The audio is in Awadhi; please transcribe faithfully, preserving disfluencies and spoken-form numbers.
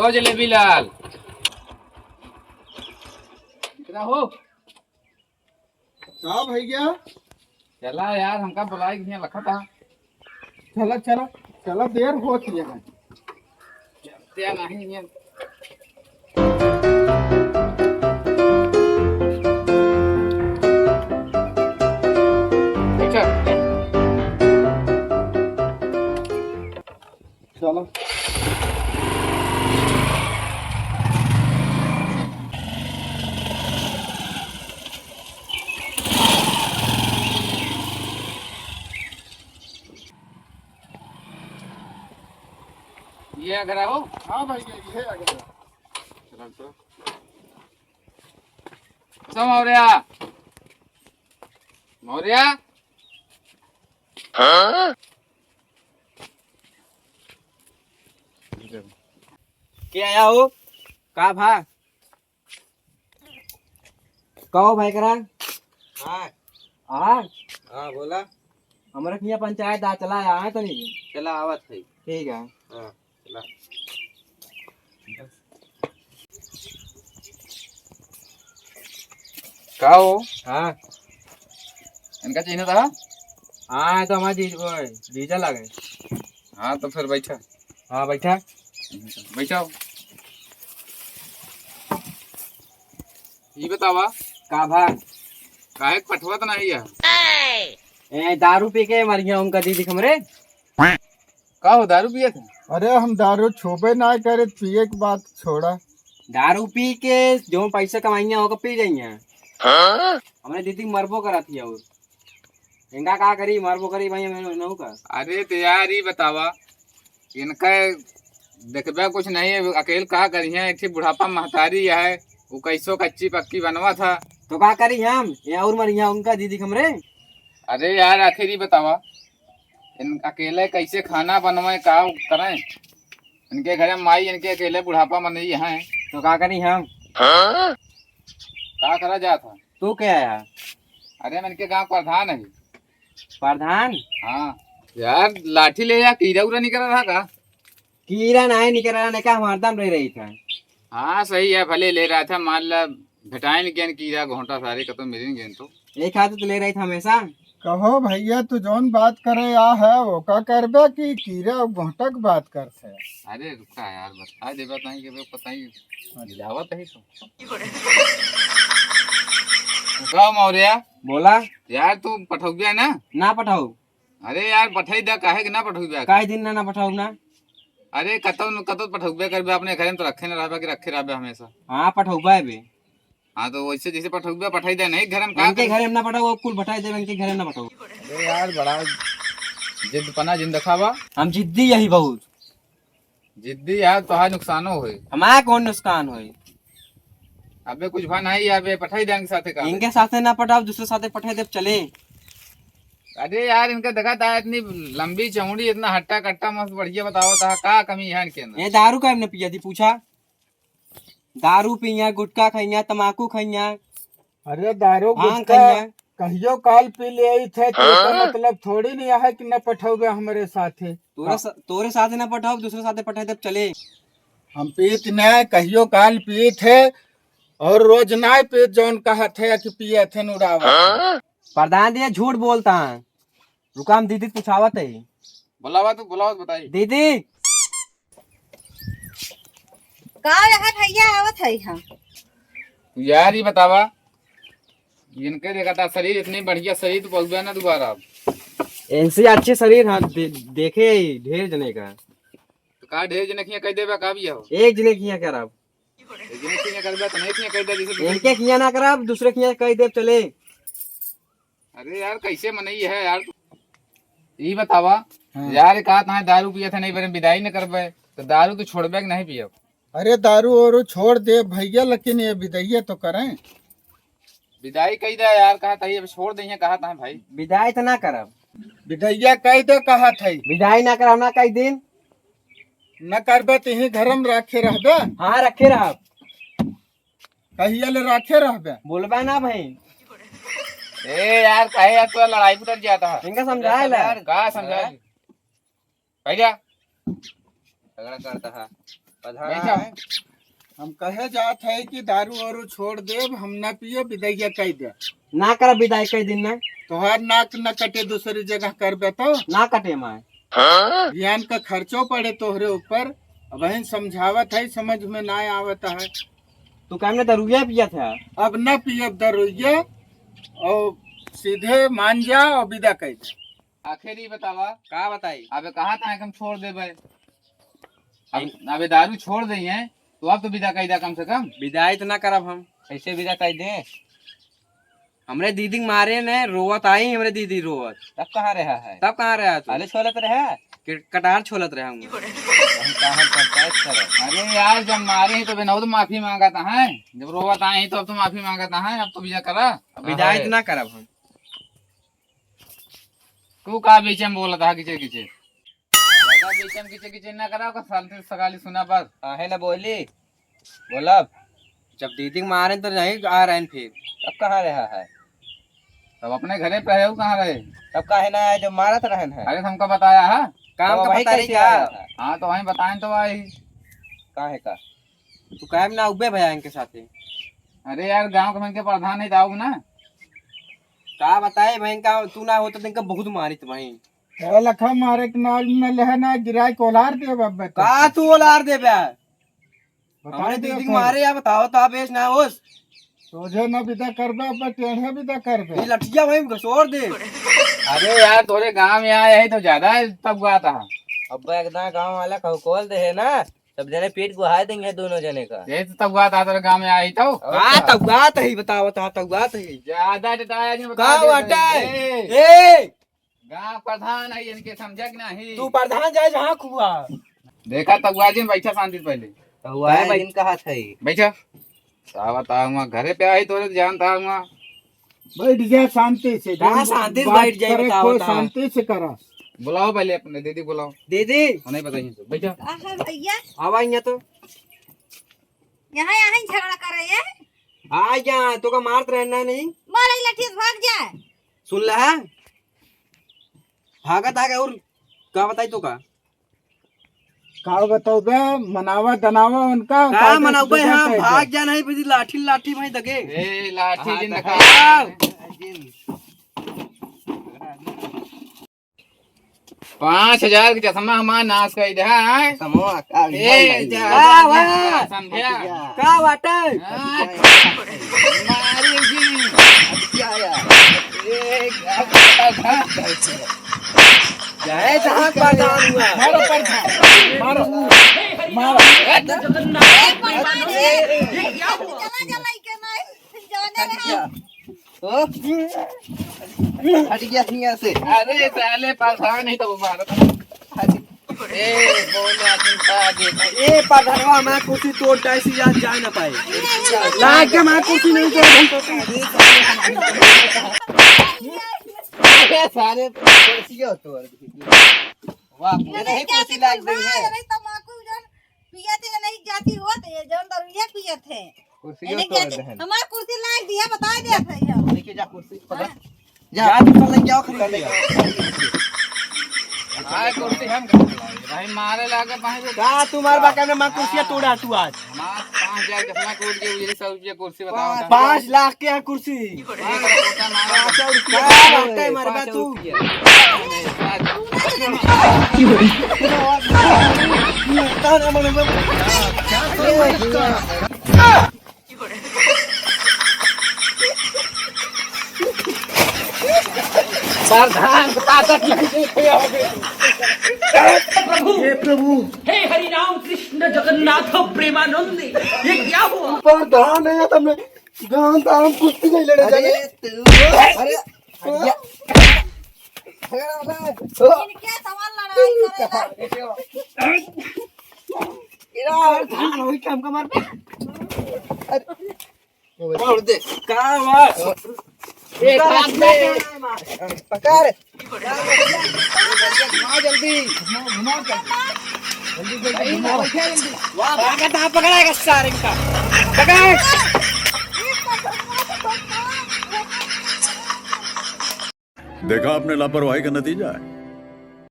ओ जलेबी लाल। इतना हो? का भैया? चला यार, हमका बुलाए के हियाँ लखा था। चला, चला, चला, देर होत ही है। चलते नहीं है। अच्छा। चलो। ये अगर आओ। हाँ भाई, ये, ये अगर आओ। चलो, चलो। सो मौर्या, मौर्या। हाँ? के आया हो? का भा? कहो भाई करा। हाँ। हाँ? हाँ, बोला। हमरे हियाँ पंचायत आ, चला आए तनी। चला आवत है। ठीक है। हाँ, चला। का हो? हाँ। इनका चिन्हत हा? हाँ, ये तो हमारा जीज, वो है, जीजा लागे। हाँ, तो फिर बैठा। हाँ, बैठा। बैठा। ई बतावा। का भा? काहे पठवत नहीं है? ए, दारू पी के मर गया उनका दीदी हमरे। का हो, दारू पिए थे? अरे, हम दारू छूबे ना करे, पिए के बात छोड़ा। दारू पी के जो पैसा कमाइया, ओका पी जाइया। हाँ? हमरे दीदी मरबो करत ही और इनका का करी, मरबो करी भाई, हमें नहु का। अरे तो यार, ई बतावा, इनका देखबे कुछ नहीं है, अकेल का करिहे, एक ठे बुढ़ापा महतारी है, वो कैसो कच्ची पक्की बनवा था। तो का करी हम, ये और मरिया उनका दीदी हमरे। अरे यार, आखिर ई बतावा, इन अकेले कैसे खाना बनवाए, का करें? इनके घरे माई, इनके अकेले बुढ़ापा मनई हैं। तो का करी हम? हाँ? का करा जात है? तू के आया? अरे, हम इनके गाँव प्रधान है। प्रधान? हाँ। यार, लाठी ले जा, कीड़ा उड़ा निकल रहा का? कीड़ा नाहीं निकल रहा, नहीं का हमारे दम ले रही था। हाँ, सही है, भले ले रहा था, मान ला, भेटाइन गेन कीड़ा घोंटा सारे कतो मिलिन गेन तो। एक हाथ तो ले रही था हमेशा। कहो भैया, तू जौन बात करे आ है, ओका करबे कि कीड़ा घोंटक बात करते? अरे रुका यार, बता देबा ताई के बे, पता ही जावत है तो। का मौर्या? बोला। यार तू पठौबे ना? ना पठाऊ। अरे यार पठाई दा, काहे के ना पठौबे? काहे दिन ना, ना पठाऊ ना? अरे कतौ न कतौ पठौबे करबे, अपने घरे में तो रखे ना रहबे कि रखे रहबे हमेशा। हाँ पठौबे बे। हाँ तो वैसे जैसे पठौबे पठाई दे नहीं घर में का इनके करे? घरे में ना पठाऊ, वो कुल पठाई दे, इनके घरे में ना पठाऊ। अरे यार बड़ा जिद्दपना जिन दिखावा। हम जिद्दी यही बहुत। जिद्दी यार, तोहार नुकसानो होई। हमार कौन नुकसान होई? अबे कुछ भा नहीं यार, बे पठाई दे इनके साथे का? इनके साथे ना पठाओ, दूसरे साथे पठाई दे, चले। अरे यार, इनका देखा था इतनी लंबी चौड़ी, इतना हट्टा कट्टा मस्त बढ़िया बतावा था, का कमी है इनके अंदर? ये दारू का हमने पिया थी, पूछा? दारू पिया, गुटखा खइया, तमाकू खइया। अरे दारू भांग गुटखा खइया। कहियो काल पी ले आई थे, तो एकर हाँ? मतलब थोड़ी नहीं है कि न पठौबे हमरे साथे। तोरे हाँ। सा-, तोरे साथे ना पठाओ, दूसरे साथे पठाए तब चले। हम पीत न, कहियो काल पीत है और रोज ना पीत, जौन कहत है कि पियत है उड़ावत है। हाँ? प्रधान जी झूठ बोलता है। रुका, हम दीदी पूछावत है। बुलावा तू, बुलावा तो बताई। दीदी। का रहा भैया, आवत है हम। यार, ये बतावा, इनके देखा था शरीर, इतनी बढ़िया शरीर तो पहुँच गया ना दोबारा अब। इनसे अच्छे शरीर, हाँ, दे-, देखे ही ढेर जने का। तो का ढेर जने खिया कह देबा का भी हो? एक जने खिया करब। एक जने खिया करबा तो नहीं खिया कह दे, जैसे दूसरे इनके खिया ना करब, दूसरे खिया कह देब चले। अरे यार, कैसे मनई है यार तू? ई बतावा, हाँ। यार, कहा था दारू पिया था, नहीं बरे विदाई न करबे, तो दारू तो छोड़बे कि नहीं पियब? अरे, दारू और छोड़ दे भैया, लेकिन ये विदैया तो करें। विदाई कही दे यार, कहा था, अब छोड़ दे, कहा था भाई। विदाई तो ना करब। विदैया कह दे, कहा था। विदाई ना करब, ना कई दिन। न करबे तो यहीं घर में रखे रहबे। हाँ, रखे रहब। कहिया ले रखे रहबे? बोलबे ना भाई। ए यार, काहे यार तोरा लड़ाई उतर जाता है? इनका समझाए ला। यार, का समझाए? हाँ? भैया, झगड़ा करता है। प्रधान बैठा। है। हम कहे जात है कि दारू वारू छोड़ देब, हम ना पिए, विदाई कह दे। ना करब विदाई कह दिन ना। तोहार नाक न कटे, दूसरी जगह करबे तो। ना कटे माय। बियान का खर्चो पड़े तोहरे ऊपर। अब हम समझावत है, समझ में ना आवत है। तू काम ना दरुइया पियत है। अब ना पियब दरुइया, और सीधे मान जा और विदा कह दे। आखिर ई बतावा। का बताई? अबे कहा था कि हम छोड़ देबे। अब, अबे दारू छोड़ दे हैं, तो अब तो विदा कह दे कम से कम। विदाई तो ना करब हम। कैसे विदा कह दे? हमरे दीदी के मारे ने रोवत आई, हमरे दीदी रोवत। तब कहाँ रहा है? तब कहाँ रहा तू? अरे छोलत रहा। कि कटहर छोलत रहा हूँ। हम कहाँ पंचायत करब? अरे यार, जब मारे हैं तो बिना तो माफी मांगत है, जब रोवत आए हैं तो अब तो माफी मांगत है, अब तो विदा करा। अब विदाई तो ना करब हम। तू का बीच में बोलत हा किचे किचे? ज्यादा बीच में किचे किचे ना करा, ओकर शांति से सगाली सुना बस। काहे ना बोली? बोलब। जब दीदी के मारे तो नहीं आ रहे हैं फिर। अब कहाँ रहा है? तब अपने घरे पे है, वो कहाँ रहे? तब काहे ना आए जब मारत रहन है? अरे, हमको बताया है? काम तो का वही पता नहीं कैसे क्या? आया था? हाँ, तो वहीं बताएं तो आई। काहे का? तू काहे ना उबे भैया इनके साथे? अरे यार, गांव के मन के प्रधान नहीं तो आओगे ना। का बताए बहन का, तू ना होता तो इनका बहुत मारित बहन। ए लखा मारे के नाल में लेहे ना गिराई के ओलार देब अब बेटा। का तू ओलार देबे? बता हमरे दे दीदी के फिर। मारे या बताओ तो बेच ना होस। सोझे ना विदा करबे, अब टेढ़े विदा करबे। ये लठिया वहीं घसोर दे। अरे यार, तोरे गांव में आए यही तो ज्यादा तब हुआ था। अब एक ना गांव वाला कहू खोल दे है ना, सब जने पीठ गुहाए देंगे दोनों जने का। यही तो तब हुआ था तोरे गांव में आई तो। और का का? तब हुआ तो ही बताओ, तो तब हुआ तो ही। ज्यादा डटाया जी, बता का दे वाटा है? ए! ए! गांव प्रधान है, इनके समझे कि नहीं? तू प्रधान जाए जहाँ खुआ। देखा तब हुआ जी, बैठा शांति से पहले। तो हुआ है, भाई। दिन कहा था ही। बैठा। का बताऊंगा, घरे पे आई तोरे जान था हुआ। बैठ जा शांति से, कहाँ जान शांति से बात बैठ जाए, करे, बताओ, कोई बताओ। शांति से करा। बुलाओ पहले अपने दीदी बुलाओ। दीदी। हाँ, नहीं बताइए तो। बैठा। आहा, भैया। आवा यहाँ तो। यहाँ, यहाँ ही झगड़ा कर रहे हैं। आ जा, तो का मारत रहना नहीं। मारे लठी से भाग जाए। सुन ले है? भागत आगे और का बताई तो का? का बताओ बे, मनावा दनावा उनका, का का मनावे, तुझे हम कह दे। भाग जा नहीं, बिजी लाठी लाठी भाई दगे। ए, लाठी हाँ, जिन दगे। दिखा। पाँच हजार के चश्मा हमार नाश कर दे, हाँ? चश्मा का ए, भाई। जा, वाह, जा, वाह। समझा? का बाटे? हाँ। मारी जी। क्या यार? ए, क्या बात है? जय जहाँ प्रधान हुआ। मारो प्रधान, मारो, मारो। जगन्नाथ प्रेमानंद, ये क्या हुआ? चला जा लइके नहीं, जाने रहे। ओ? हट गया हियाँ से। अरे साले प्रधान ही तो मारो। ए, बोले आदमी का देखा। ए, प्रधानवा, हमार कुर्सी तोड़ डाइसी, आज जा ना पाए। लाग के हमार कुर्सी नहीं तोड़, हम तो ए, सारे कुर्सियों तोड़ दी। वाह, ये नहीं कुर्सी लाग गई है। अरे तमाकू जन पियत है, नहीं जाती होत है, जौन दरुइया पियत है। कुर्सियों एने तोड़ क्या दहन। हमार कुर्सी लाग दिया, बता दे भैया। लेके जा कुर्सी, पकड़। हाँ। जा, तू चल, लेके आओ, खरीद ले। हाँ, कुर्सी हम कहाँ से लाएंगे? भाई, मारे लागे, भाई, वो का तुम्हारे बाका में माँ कुर्सियाँ हाँ। तोड़ा तू आज? हमार पाँच हजार चश्मा टूट गया, ये सौ रुपया कुर्सी बताओ ना। पाँच लाख के यहाँ कुर्सी। पाँच सौ रुपया। का बात है, मरबा तू? प्रधान, ताकत लग गई। प्रभु, हे प्रभु। हे हरि राम कृष्ण जगन्नाथ प्रेमानंद, ये क्या हुआ? प्रधान है, तुमने गान तान कुश्ती नहीं लड़े अरे जाने। तू, अरे, हट जा। इनके सवाल लड़ाई करेला। इधर धान होई काम का मार। अरे, छोड़ दे। का मार? एक हाथ में। पकड़। घुमा जल्दी। घुमा, घुमा जल्दी। जल्दी, जल्दी, घुमा। वाह, भागा था, पकड़ाएगा सारे का। पकड़। देखा आपने लापरवाही का नतीजा है।